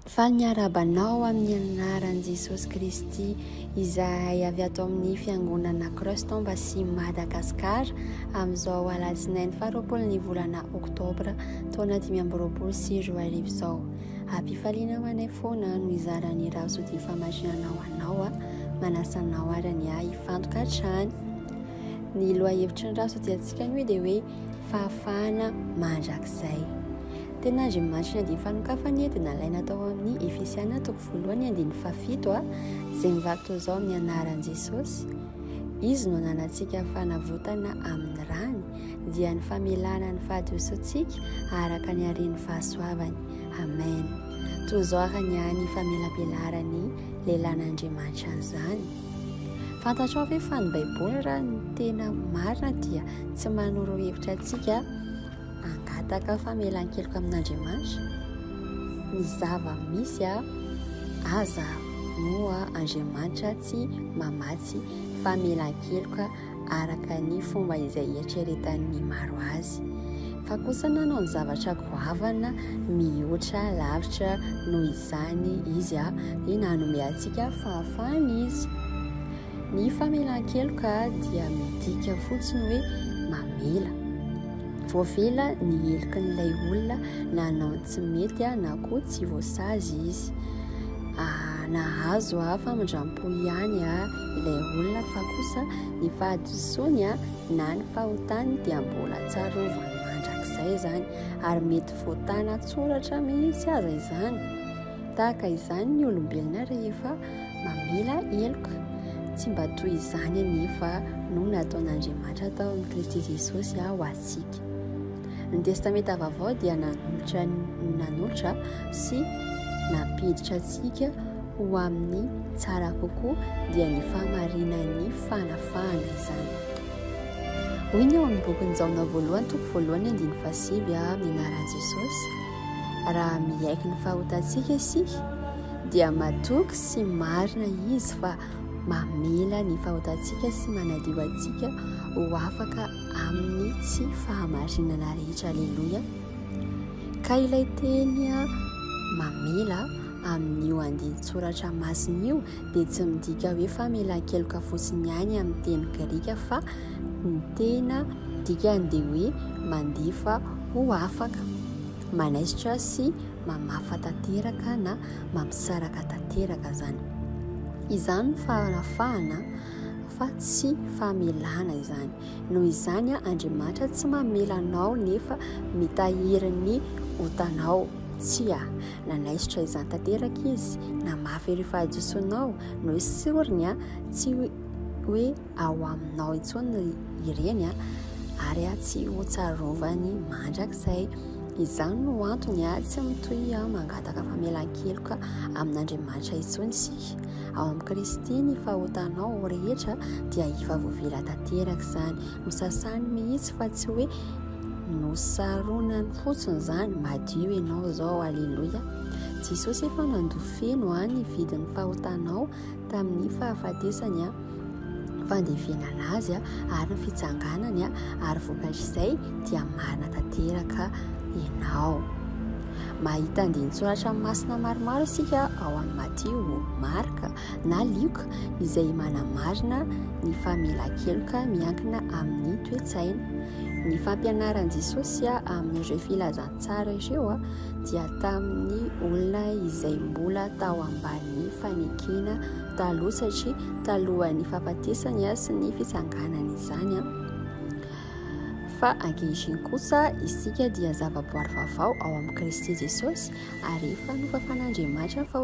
Faly miarahaba anao amin'ny anaran'i Jesosy Kristy izahay avy ato amin'ny Fiangonana Christ Embassy Madagascar amin'izao alatsinainy faharoapolo ny volana oktobra taona 2025 izao. Ampifaliana ho anay foana no hizaran'ny Rasodia Famarinana ho anao. Manasa anao ary ny ahy hifantoka hatrany. Ny lohahevitry ny Rasodiantsika anio dia hoe fahafahana mandrakizay. Tena Andriamanitra ny andininy fanokafany dia nalaina tao amin'ny Efesiana toko voalohany andininy fahafito a, izay mivaky toy izao amin'ny anaran'i Jesosy. Izy no ananantsika fanavotana amin'ny rany, dia ny famelana ny fahadisoantsika araka ny haren'ny fahasoavany. Amen. Toy izao ary ny ny famelabelaran'ny lehilahin'Andriamanitra an'izany. Fantatrao ve fa ny Baiboly raha ny tena marina dia tsy manoro hevitra antsika Hangataka famelan-keloka amin'Andriamanitra? Ny zava-misy aza moa Andriamanitra tsy mamatsy famelan-keloka araka ny fomba izay eritreretan'ny maro azy, fa kosa nanao ny zavatra goavana mihoatra lavitra noho izany Izy, dia nanome antsika fahafahana Izy. Ny famelan-keloka dia midika fotsiny hoe mamela. Voavela ny helokin'ilay olona nanao ny tsy mety na koa tsy voasazy izy. Nahazo famindram-po ihany ilay olona fa kosa ny fahadisoany na ny fahotany dia mbola tsarovany mandrakizay izany ary mety voatana an-tsoratra mihitsy aza izany. Tahaka izany ny olombelona rehefa mamela heloka. Tsy mba toy izany anefa no nataon'Andriamanitra tao amin'i Kristy Jesosy ho antsika. Ny Testamenta Vaovao dia nanolotra nanolotra sy nampiditra antsika ho amin'ny tsara kokoa dia ny fahamarinan'ny fanafahana izany. Hoy ny ao amin'ny bokin'i Jaona voalohany toko voalohany andininy fahasivy amin'ny anaran'i Jesosy, Raha miaiky ny fahotantsika isika, dia matoky sy marina Izy fa mamela ny fahotantsika sy manadio antsika ho afaka amin'ny tsy fahamarinana rehetra. Aleloia! Ka ilay teny mamela amin'io andinin-tsoratra masina io dia tsy midika hoe famelan-keloka fotsiny ihany amin'ny teny grika fa ny tena dikany dia hoe mandefa ho afaka, manaisotra sy mamafa tanteraka na mampisaraka tanteraka izany. Izany no fahalafahana fa tsy famelana izany. Noho izany Andriamanitra tsy mamela anao nefa mitahiry ny otanao. Tsia, nanaisotra izany tanteraka Izy, namafy ireo fahadisoanao, noesoriny tsy hoe ao aminao intsony ireny ary tsy ho tsarovany mandrakizay. Izany no antony tsy mitohy mangataka famelan-keloka amin'Andriamanitra intsony isika. Ao amin'i Kristy ny fahotanao rehetra dia efa voavela tanteraka izany. Nosasany mihitsy fa tsy hoe nosaronany fotsiny izany. Madio ianao izao, aleloia. Jesosy efa nandoa feno ny vidin'ny fahotanao tamin'ny fahafatesany, fandevenana azy ary ny fitsanganany ary vokatr'izay dia marina tanteraka ianao. Mahita andinin-tsoratra masina maromaro isika ao amin'ny Matio, Marka na Lioka izay manamarina ny famelan-keloka miankina amin'ny toe-tsaina. Ny fampianaran'i Jesosy amin'ireo filazantsara ireo dia tamin'ny olona izay mbola tao ambanin'ny fanekena taloha satria talohan'ny fahafatesany sy ny fitsanganany izany. Fa ankehitriny kosa isika dia zavaboary vaovao ao amin'i Kristy Jesosy ary efa nofafan'Andriamanitra ny fahotana.